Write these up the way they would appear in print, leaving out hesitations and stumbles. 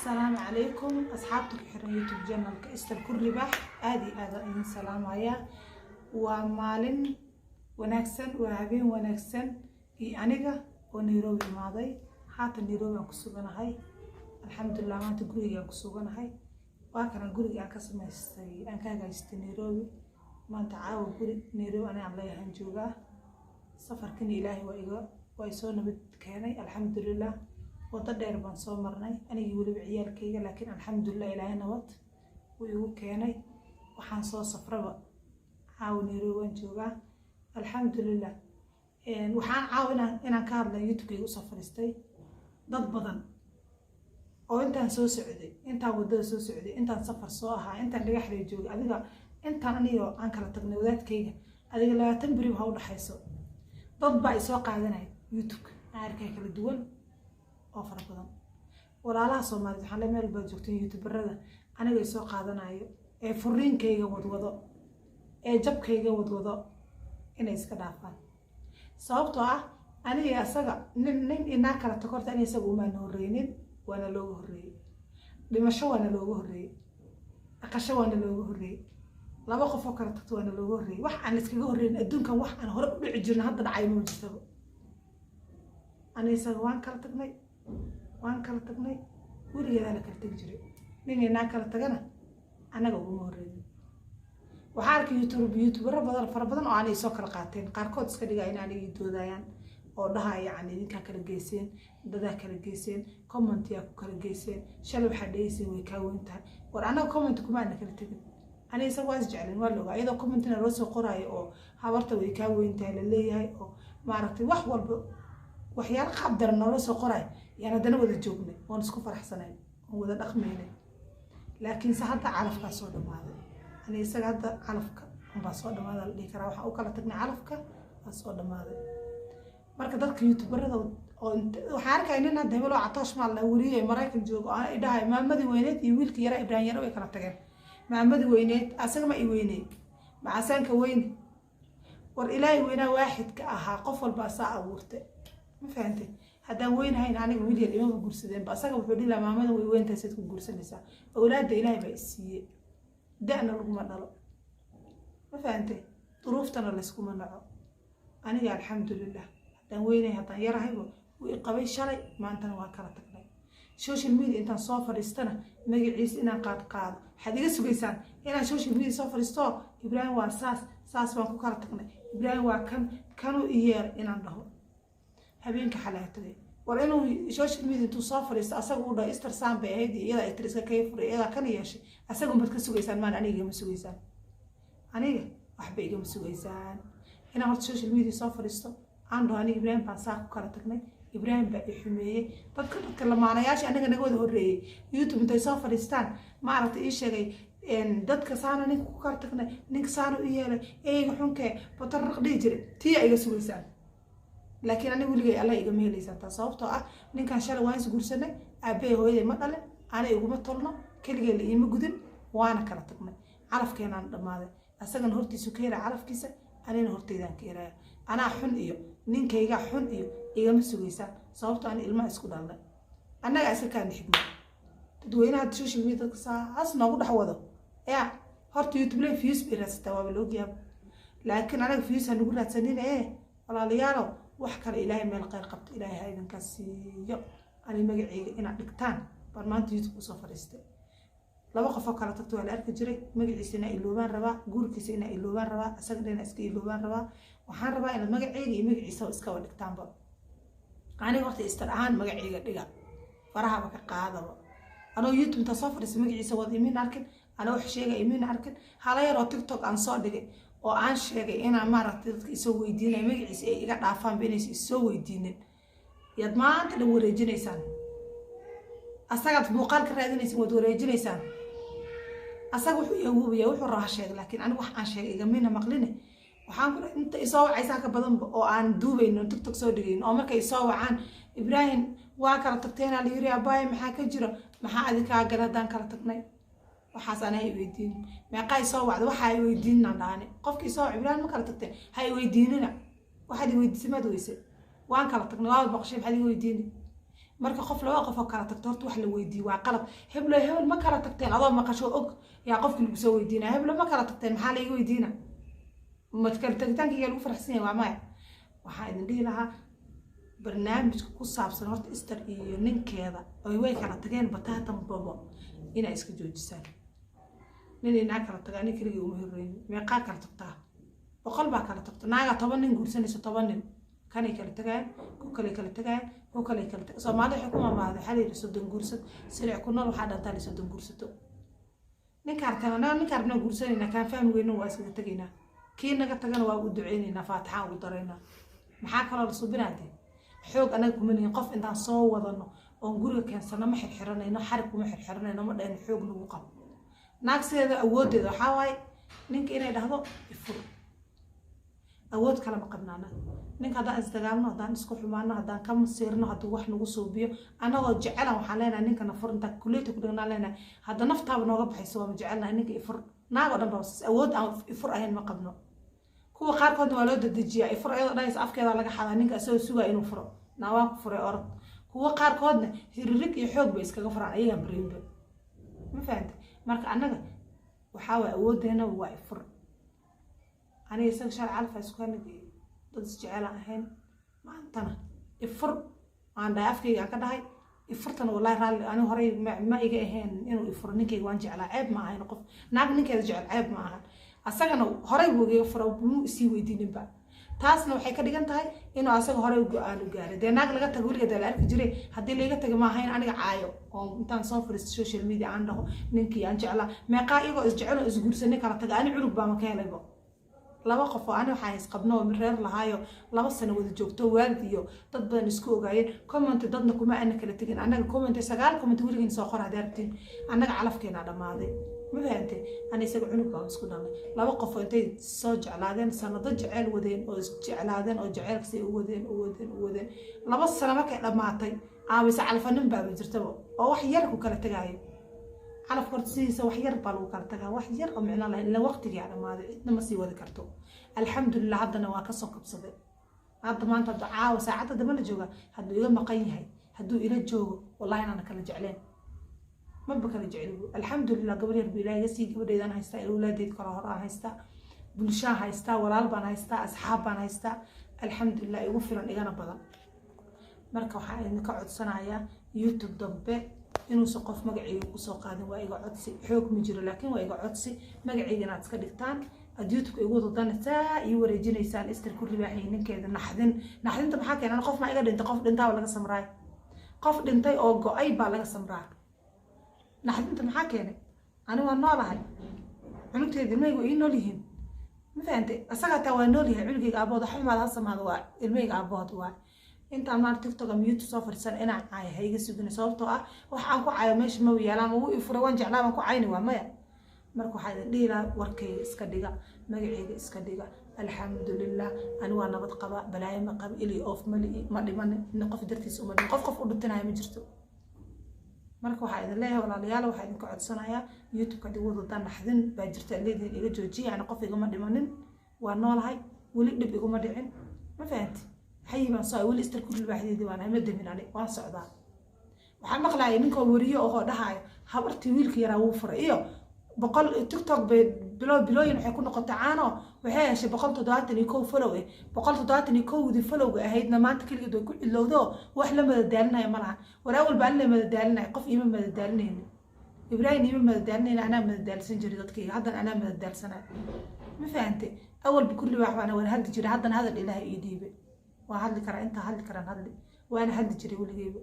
Asalaamu calaykum asxaabta ku xiran YouTube channelka Istar ku Ribaax, aada iyo aada idin salaamaya. Waa maalin wanaagsan, waa habeen wanaagsan iyo aniga oo Nairobi imaaday. Haatan Nairobi aan ku suganahay, alxamdulilah. Maanta guriga aan ku suganahay, waa kana guriga aan ka samaystay, aan ka hagaajistay Nairobi. Maanta caawa guri Nairobi ani aan leeyahan joogaa. Safarkani Ilaahay waa iga waa isoo nabad keenay, alxamdulilah. Wado dheer baan soo marnay anigii weliba ciyaalkayga, laakiin alxamdulilah, Ilaahay nabad wuu igu keenay. Waxaan soo safraba caawa Nairobi waan joogaa, alxamdulilah. Waxaan caawa inaan ka hadlay YouTube-kayga usoo fadhiistay dad badan oo intaan soo socday, intaan waddada soo socday, intaan safar soo ahaa, intaan Dhagaxley joogay, adiga intaan anigoo aan kala tagnay wadaadkayga, adiga 20 beri ha u dhaxayso, dad baa isoo qaadanaya YouTube-ka aan arkay kala duwan oo fara badan. Walaalaha Soomaaliyed waxaan le, meel baad joogteen, youtuberada aniga isoo qaadanayo ee furiinkayga wadwado ee jabkayga wadwado inay iska dhaafaan, sababtoo ah aniga asaga nin inaa kala takorta ani isaga umaana horreynin, waana looga horreeyey. Dhimasho waana looga horreeyey, dhaqasho waana looga horreeyey, laba qof oo kala tagto waana looga horreeyey. Wax aan iskaga horreynin adduunkan, wax aan hore u dhici jirin hadda dhacay ma jirtaba. Ani isaga waan kala tagnay, waan kala tagnay, weligeedaa la kala tegi jiray. Nin inaa kala tagana annaga uguma horreynin. Waxaa arkay youtubero badan, fara badan oo aanay soo kala qaateen, qaarkood iska dhigaa in aanay ii doodayaan oo dhaha, yacni idinkaa kala geyseen, dadaa kala geyseen, commentiyaa ku kala geyseen, shalay waxaa dhegeyseen way kaa weyn tahay. War annaga comment kuma aana kala tegin. Aniga isaga waa is jeclin, waa la ogaa, iyadoo commentina loo soo qoraayo oo habarta way kaa weyn tahay la leeyahay oo maaragtay wax walba waxyaalo qaab daran noola soo qoraayo, yaan haddana wada joognay oon isku faraxsanayn oon wada dhaqmaynay. Laakiinse hadda calafkaa soo dhamaaday. Ani isaga hadda calafka unbaa soo dhamaaday la dhihi karaa. Waxaan u kala tagnay calafka waa soo dhamaaday. Marka dadka youtuberada oo waxaan arkaya nin hadda hebeloo Catoosh maal la wariyay, Maraykan joogo, oo aan idhahay maamadii weyneed iyo wiilkii yara Ibraahim Yare way kala tageen. Maamadii weyneed asaga ma i weyney macasaanka weyne. War Ilaahay weynaa waaxidka ahaa qof walba asaa abuurtay, ma fahantay? Haddaan weynahayn aniga wiil yar imaba guursadeenba. Asaga wuxuu dhihi lahaa maamadan way weyntahay, sayd ku guursanaysaa? Awlaadda Ilaahay baa isiiyey, da-na laguma dhalo, ma fahantay? Duruuftana layskuma naco. Aniga alxamdulilah, haddaan weynahay, haddaan yarahayba, wuu i qabay shalay, maantana waa kala tagnay. Social media intaan soo fadhiistana magaciisa inaan qaad qaado, waxaad iga sugaysaan inaan social media soo fadhiisto, Ibraahim waa saas, saas baan ku kala tagnay, Ibraahim waa kan kanuu i yeelay inaan dhaho habeenka xalaa tagay. War inuu social media intuu soo fadhiisto asaga u dhaho Istar saan bay ahayd iyo iyada ay tiri iska kay furay, iyadaa kana yeeshay, asaga unbaad ka sugaysaan maan aniga igama sugaysaan. Aniga waxba igama sugaysaan inaan horta social media soo fadhiisto aan dhaho aniga Ibraahim baan saa ku kala tagnay, Ibraahim baa i xumeeyey. Dadka lamaanayaasha aniga naga wada horreeyey YouTube intay soo fadhiistaan, maaragtay, ii sheegay dadka saana ninka ku kala tagnay, ninka saana u yeelay, eyga xunkee bataraq dhihi jiray, tiya iga sugaysaan. Laakiin aniga weligay Alla igama helaysaan taa, sababtoo ah ninkan shalay waan is guursanay, aabbahay hooyaday ma dhalin, ana iguma tolno, keligay la iima gudin, waana kala tagnay, calafkeenaan dhammaaday. Asagana hortiisu ka helaya calafkiisa, anina hortaydaan ka helaya. Anaa xun iyo ninkaygaa xun iyo igama sugaysaan, sababtoo ani ilmaha isku dhalnay, annagaa iska kaana xigno. Dadweynaha social media dadka saas noogu dhex wado ya, horta YouTube le views bay raadsataa, waaba la ogyaaba, laakiin anaga views ha nagu raadsanin ee walaalayaalow. Wax kale Ilaahay meel khayr qabto Ilaahay ha idinka siiyo. Ani magacayga inaad dhigtaan baan maanta YouTube usoo fadhiistay. Laba qof oo kala tagto waa la arki jiray. Magaciisa inaa iloobaan rabaa, guurkiisa inaa iloobaan rabaa, isagana inaa iska iloobaan rabaa. Waxaan rabaa inaad magacayga iyo magaciisa iskaba dhigtaanba. Aniga horta Istar ahaan magacayga dhiga, farahaba ka qaadaba. Anoo YouTube intaa soo fadhiista magaciisa wada imin arkin, anoo wax sheegay imin arkin. Hala yar oo TikTok aan soo dhigay oo aan sheegay inaan maaragtay dadka isoo weydiinaya magaciisa ay iga dhaafaanba, inaysa isoo weydiinin, yaad maanta dhan wareejinaysaan. Asagaad muuqaal ka raadinaysaan, waad wareejinaysaan. Asaga wuxuu yahuubaya wuxuu rabaa sheegay, laakiin anigu wax aan sheegay igamina maqline. Waxaan ku inta isoo wacaysaa ka badanba oo aan duubayno, TikTok soo dhigayno, oo markay isoo wacaan Ibraahim waa kala tagteenaa la yiri, abaay maxaa ka jiro? Maxaa adi kaa gala haddaan kala tagnay? Waxaas ana ha i weydiinin. Meeqaa isoo wacda? Waxa i weydiinaan dhahani. Qofki isoo wac Ibraahim ma kala tagteen, ha i weydiinina. Waxaad i weydiisay maad weyse, waan kala tagnay, waad maqashay, maxaad iga weydiini? Marka qof laba qof oo kala tagto horta wax la weydiiyo waa qalad. Heblo hebel ma kala tagteen adoo maqasho og yaa qofki lagu soo weydiinaya, heblo ma kala tagteen, maxaa laiga weydiina? Ma kala tagitaankayga lagu faraxsan yahay? Waa maya. Waxaa idin dhihi lahaa barnaamijka ku saabsan horta Ister iyo ninkeeda oy way kala tageen bataatan babo inay iska joojisaan. Nin inaa kala tagaa nin keligii uma horreynin. Meeqaa kala tagtaa? 100 baa kala tagto. Naagaa 10 nin guursanayso, 10 nin kanay kala tagayaan, ku kalay kala tagayaan, ku kalay kala taga. Soomaalida waxay ku mamaahday, waxaa la yidhi 30 guursad silic ku nool, waxaa dhantaa la 30 guursato. Ninka arkaan anaga ninka rabnaa guursanaynaa, kaan fahmi weyna waa iskaga tegaynaa, kii naga tagana waa u duceynaynaa, faatixaan ugu daraynaa. Maxaa kaloo la subinaa dee? Xoog anaga kuma lihin. Qof intaan soo wadano oon guriga keensano ma xirxiranayno, xarig kuma xirxiranayno, ma dhahayno xoog nagu qabo. Naag sideeda awooddeeda waxaa waaye ninka inay dhahdo ifur. Awood kale ma qabnaana. Ninka haddaan isdagaalno, haddaan isku xumaano, haddaan ka masiirno, hadduu wax nagu suubiyo anagoo jecelan, waxaan leenahay ninkana fur. Intaan kuleeta ku dhignaan leenahay, hadda naftaaba nooga baxayso, waama jecelnahay ninka ifur. Naag oo dhan baa awood aan ifur ahayn ma qabno. Kuwa qaarkoodna waa loo dedejiyaa ifur, iyadoo dhahaysa afkeeda laga xadaa ninka isagoo sugaya inuu furo, naawaan ku furay orod. Kuwa qaarkoodna hiririg iyo xoog bay iskaga furaan ayagaan barinba. Ma fahantay? Marka annaga waxaa waay awooddeena waa ifur. Aniga isaga shalay calfa isku hanagay, dad isjecelaan ahayn. Maantana ifur aan dhahay, afkayga aan ka dhahay ifurtana, wallahi raalli ani horey ma iga ahayn inuu ifuro. Ninkayga waan jeclaa, ceeb ma ahayn. Qof naag ninkeeda jecel ceeb ma ahan. Asagana horey buu igaga fura, muu isii weydiininba. Taasna waxay ka dhigan tahay inuu asaga horey go-aan u gaaray. Dee naag laga tago weligeed la arki jiray. Haddii laiga taga ma ahayn aniga caayo oo intaan soo fariisto social media aan dhaho ninkii aan jeclaa. Meeqaa iyagoo isjecel oo isguursanay kala taga? Ani cunug baama ka helaybo. Laba qof oo ani waxaa isqabno oo reer lahaayo, 2 sano wada joogto, waalid iyo dad badan isku ogaayeen. Comment dadna kuma ana kala tegin annaga. Comment 9 comment weligiin soo qor haddii aragtiin. Annaga calafkeenaa dhammaaday, ma fahantay? Ani isaga cunug baan isku dhalnay. Laba qof oo intay soo jeclaadeen, sanado jeceyl wadeen oo isjeclaadeen oo jeceylkasay u wadeen u wadeen u wadeen, 2 sano markay dhammaatay aamise calfanin baaba jirtaba oo wax yar ku kala tegaayo. Calafka horta sidiisa wax yar baa lagu kala tagaa, wax yar oo micno lahayn, ila waqtigaa dhammaaday, cidna ma sii wadi karto. Alxamdulilah, haddana waa kasoo kabsaday. Hadda maanta hadda caawa saacadda dama la jooga, hadduu iga maqan yahay, hadduu ila joogo, wallahi inaana kala jecleen, maba kala jecli. Alxamdulilah, gabar yar buu Ilaah iga sii, gabadheydaan haystaa, awlaadeyd kala hor aan haystaa, bulshaan haystaa, walaal baan haystaa, asxaab baan haystaa, alxamdulilah, igu filan igana badan. Marka waxaan idinka codsanayaa YouTube dambe inuusan qof magacayga kusoo qaadin. Waa iga codsi, xoog ma jiro, laakiin waa iga codsi magacayga inaad iska dhigtaan, aad YouTube igu wadadana saa ii wareejinaysaan Ister ku ribaaxay ninkeeda. Naxdin, naxdinta maxaa keenan? Qof maa iga dhintay? Qof dhintaa laga samraay, qof dhintay oo go-ay baa laga samraa. Naxdinta maxaa keenay? Ani waa noolahay, cunugteeda ilmahayga waa ii nool yihiin, ma fahantay? Asaga taa waa nool yahay cunugayga aabahood, wax xumaada ha samaado, waa ilmahayga aabahood. Waa intaan maanta TikTok ama YouTube soo fadhiisan inaan caayo ha iga sugina, sababtoo ah wax aan ku caayo meesha ma yaalaan. Ma wuu i furay, waan jeclaa baan ku cayni? Waa maya. Marka waxaa idin dhihi lahaa warkayga iska dhiga, magacayga iska dhiga. Alxamdulilah, ani waa nabad qaba, balaayo ma qaba, ili oof mali, ma dhimanin, qof dartiis uma dhiman, qof qof u dhintinayo ma jirto. Marka waxaa idin leeyahay walaalayaal, waxaa idinka codsanayaa YouTube-ka haddii wadadaan naxdin baa jirta leedihin, iga joojiya. Yani qof igama dhimanin, waa noolahay, weli dhib iguma dhicin, ma fahanti? Xayi baan soo weli, Istar ku libaaxdeedii baan ahay, ma demin, ani waan socdaa. Waxaan maqlaayay ninkoo weriyo ohoo dhahaayo habartii wiilka yaraa wuu furay iyo 100 TikTok bay bilo bilooyin waxay ku noqotay caano. Waxay heshay 171 follow 171-dii followga ahaydna maanta keligeed way ku cilowdo, wax la madadaalinaya ma laha. War awal baan la madadaalinaya, qof iima madadaalinayni, Ibraahim iima madadaalinayna, anaa madadaalsan jiray dadkayga, haddana anaa madadaalsanaya, ma fahantay? Awalba kulli wax baana waan hadli jiray, haddana hadal Ilaahay ii dhiibay, waa hadli karaa, intaa hadli karaan hadli, waana hadli jiray weligeyba.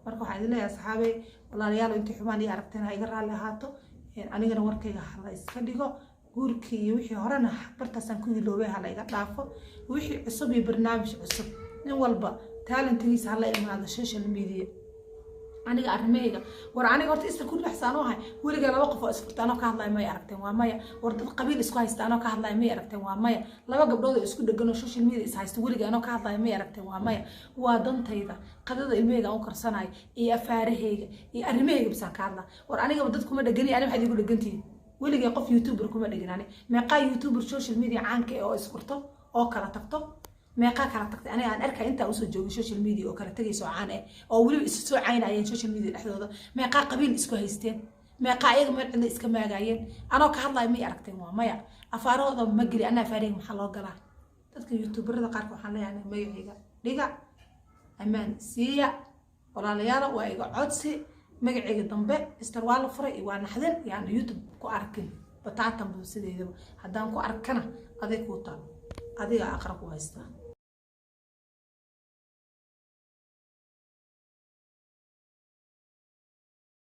Marka waxaan idin leeyahay asxaabey, walaalayaal, intii xumaan ii aragteen ha iga raalli ahaato, anigana warkayga hala iska dhigo. Guurkii iyo wixii horena bartaasaan ku iloobay, hala iga dhaafo. Wixii cusub iyo barnaamij cusub, nin walba talentigiisa hala imaado social media. Aniga arrimahayga, war aniga horta Istar ku baxsaan u ahay. Weligaa laba qof oo isfurta anoo ka hadlaya may aragteen? Waa maya. War dad qabiil isku haysta anoo ka hadlaya may aragteen? Waa maya. Laba gabdhood oo isku dhegan oo social media is haysta weligaa anoo ka hadlaya may aragteen? Waa maya. Waa dantayda, qadada ilmahayga aan u karsanayo iyo afaarahayga iyo arrimahayga bisaan ka hadlaa. War anigaba dad kuma dhegani, ani waxaad igu dhegantihiin. Weligay qof youtuber kuma dhegin ani. Meeqaa youtuber social media caanka oo isfurto oo kala tagto Meeqaa kala tagtay aniga aan arkay intaa usoo joogay social media oo kala tegayso caan eh, oo weliba isu soo caynayeen social media dhexdooda? Meeqaa qabiil isku haysteen? Meeqaa ayaga meel cidla iska maagaayeen? Anoo ka hadlayo may aragteen? Waa maya. Afaarahooda ma geli anaa. Afaaraheyga maxaa loo galaa? Dadka youtuberada qaarka waxaan leeyahay, magacayga dhiga, ammaan siiya, walaalayaala, waa iga codsi. Magacayga dambe Ister waa la furay iyo waa naxdin yaan YouTube ku arkin bataatan buu sideedaba. Haddaan ku arkana, aday kuu taal, adiga aqra ku haystaa.